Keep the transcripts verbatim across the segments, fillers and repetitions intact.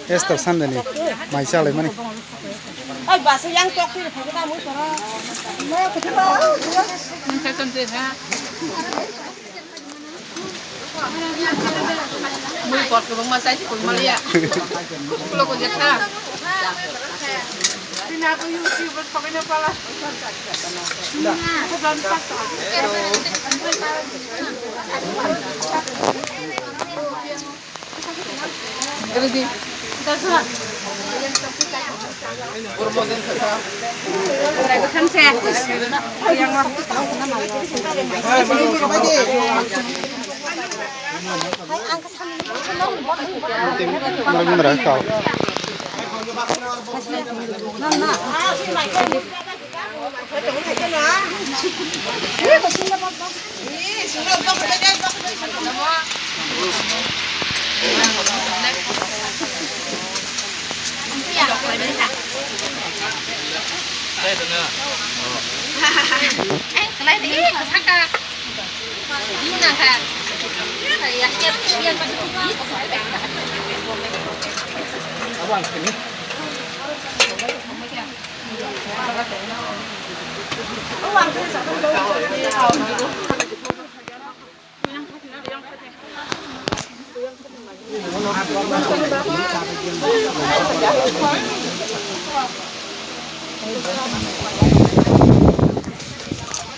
Easter Sunday ni mai chalaimani. Oi, basa yang tok phir phai na mui toro. Mui pot kwbangma chai si koi maliya. Kulo ko jekha. Tina ko YouTube sokina pala.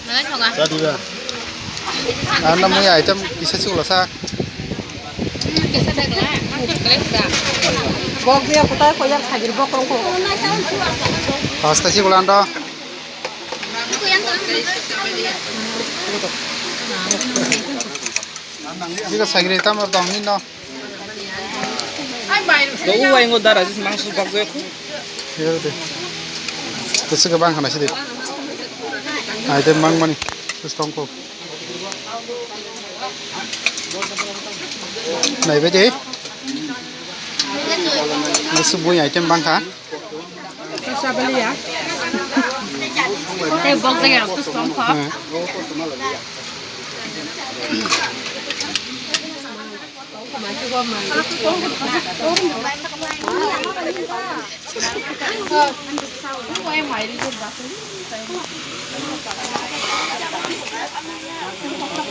Nalai thoga. Sa diba? Ano mui item kisa chula sa. Kisa dagla, maksud kalian sudah. Bok dia kutai koyak sagir bok rongko. Pasta chula ando. Jika sagri tam or tong ni no. To uwa ingo dara jis mangsu bakjak. Yerde. Tesi ke bang kana sidi. Ai de mang mani. Tus tong ko. Nai be de. Musu bui item bang kha. Sabaliya. Tei bok jaga rok to strong kha. Hmm.